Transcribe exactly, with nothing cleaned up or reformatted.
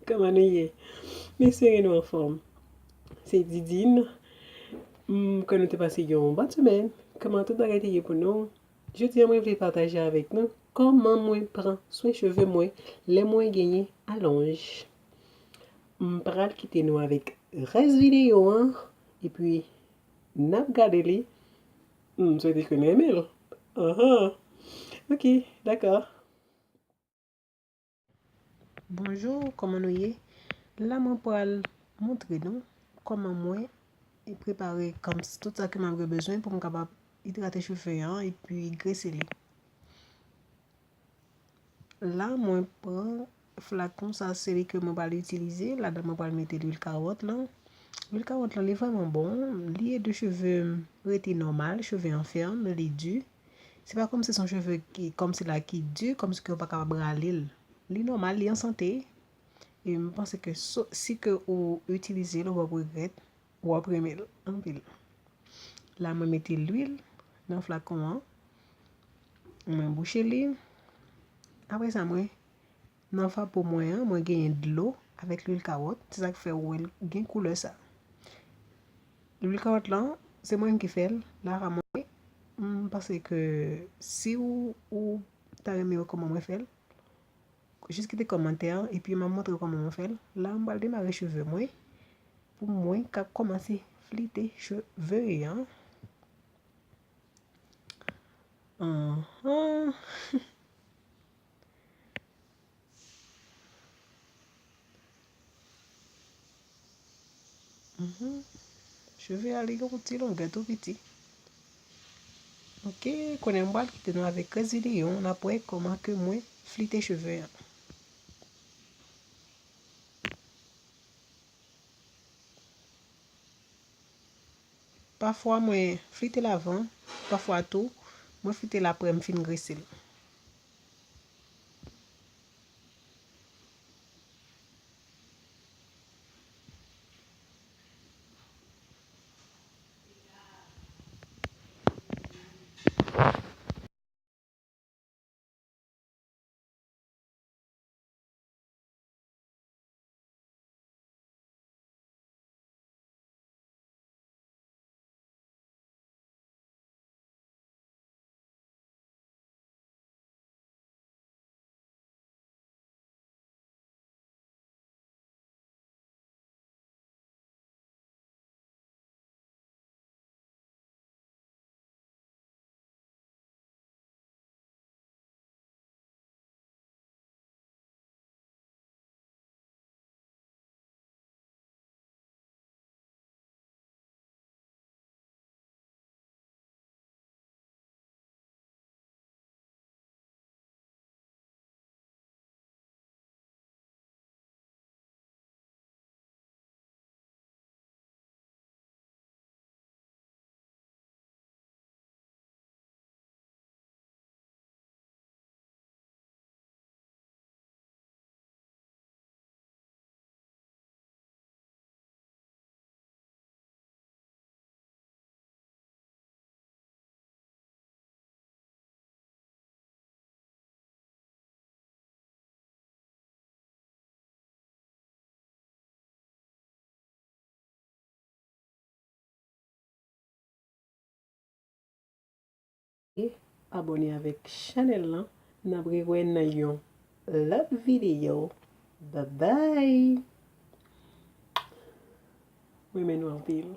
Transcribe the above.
Kòman nou ye? M espere nou anfòm. Se Didine. M kwè nou te pase yon bòn semèn. Kòman tout bagay te ye pou nou? Jodi a, mwen vle pataje avèk nou kòman mwen pran swen cheve mwen lè mwen genyen alonj. M pral kite nou avèk rès videyo an, epi n ap gade li. M swete ke n renmen l. Ahan. Ok, dakò. Bonjou, kòman nou ye? La mwen pral montre nou kòman mwen prepare kòmsi tout sa ke m ap gen bezwen pou m kapab idrate cheve an epi grese li. La mwen pran flakon sa, se li ke mwen pral itilize. Ladan mwen pral mete lwil kawòt lan. Lwil kawòt lan li vrèman bon, li ede cheve m rete nòmal, cheve an fèm, li di. Se pa kòmsi se yon cheve ki kòmsi la ki di, kòmsi ke w pa kapab rale l. Li nòmal, li an sante. E m panse ke so- si ke ou itilize l, ou p ap regrèt, w ap renmen l anpil. La mwen mete lwil nan flakon an. Mwen bouche li. Apre sa mwen nan vapo mwen an, mwen genyen dlo avèk lwil kawòt. Se sa k fè ou wè l gen koulè sa. Lwil kawòt lan, se mwen menm ki fè l. La mwen, m panse ke si ou, ou ta renmen wè kòman mwen fè l, jis kite kòmantè an, epi m ap montre w kòman mwen fè l. La, m pral demare cheve mwen, pou mwen ka kòmanse flite cheve an. Ahan. Mhm. Cheve a, li gen yon ti longè tou piti. Ok, kounye a m pral kite nou avèk rès videyo an, n ap wè kòman ke mwen flite cheve an. Pafwa mwen flite l avan, pafwa tou, mwen flite l apre m fin grese l. E abòne avèk chanèl lan. N ap rewè nan yon lòt videyo. Babay! Mwen renmen nou anpil.